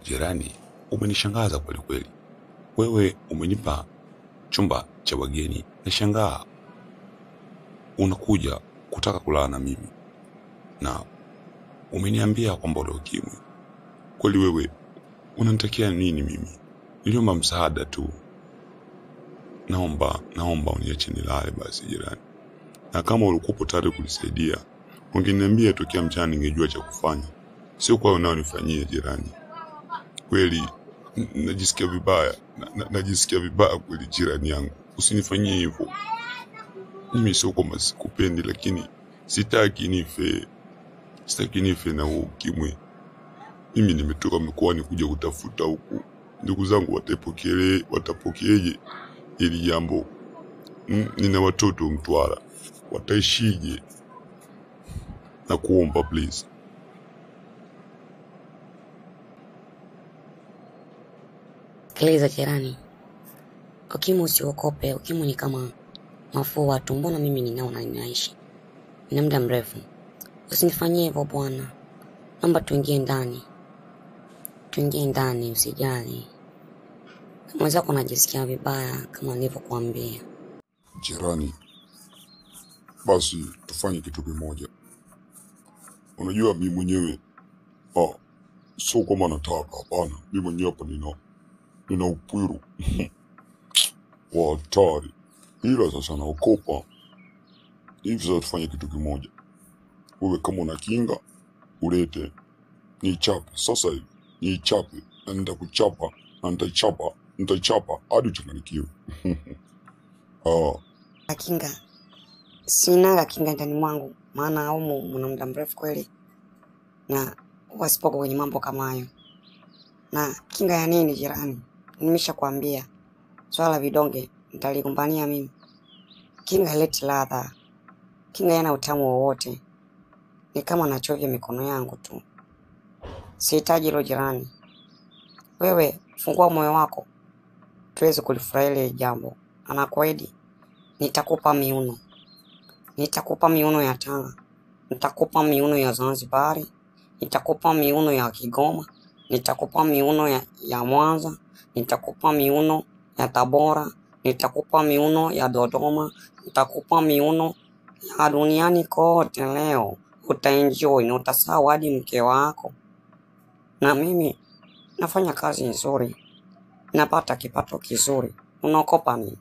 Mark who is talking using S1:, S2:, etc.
S1: Jirani, umenishangaza kweli kweli. Wewe umenipa chumba cha wageni, nashangaa unakuja kutaka kulala na mimi, na umeniambia kwamba una ukimwi. Kweli wewe unanitakia nini mimi? Niliomba msaada tu. Naomba uniache nilale basi jirani. Na kama ulikuwa tayari kunisaidia, ungeniambia tokea mchana, ningejua cha kufanya. Sio kwa unaonifanyia jirani. Kweli najisikia vibaya, najisikia vibaya kweli jirani yangu. Usinifanyie hivyo. Mimi sio kwamba sikupendi, lakini sitaki nife. Sitaki nife na huu ukimwi. Mimi nimetoka mkoani kuja kutafuta huku. Ndugu zangu watapokeeje hili jambo? Nina watoto Mtwara, wataishije? Na kuomba please.
S2: Sikiliza jirani, ukimwi usiogope. Ukimwi ni kama mafua tu, mbona mimi ninao na ninaishi nina muda mrefu. Usinifanyie hivyo bwana, naomba tuingie ndani, tuingie ndani, usijali. Mwenzako najisikia vibaya kama nilivyokuambia.
S1: Jirani, basi tufanye kitu kimoja. Unajua mimi mwenyewe sio kwamba nataka, hapana. Mimi mwenyewe hapa nina upwiru wa hatari, ila sasa naokopa. Hivi sasa tufanye kitu kimoja. Wewe kama una kinga ulete, nichape sasa hivi, nichape na nitakuchapa na nitaichapa hadi uchanganyikiwe.
S2: Kinga sinaga kinga ndani mwangu, maana humu mna muda mrefu kweli, na huwa sipoko kwenye mambo kama hayo. Na kinga ya nini jirani? Nimeshakwambia swala la vidonge nitaligombania mimi. Kinga haileti ladha, kinga haina utamu wowote, ni kama nachovya mikono yangu tu. Sihitaji hilo jirani. Wewe fungua moyo wako tuweze kulifurahia hili jambo. Anakuahidi nitakupa miuno, nitakupa miuno ya Tanga, nitakupa miuno ya Zanzibari, nitakupa miuno ya Kigoma, nitakupa miuno ya Mwanza, nitakupa miuno ya Tabora, nitakupa miuno ya Dodoma, nitakupa miuno ya duniani kote. Leo utaenjoy na utasahau hadi mke wako. Na mimi nafanya kazi nzuri, napata kipato kizuri, unaokopa nini?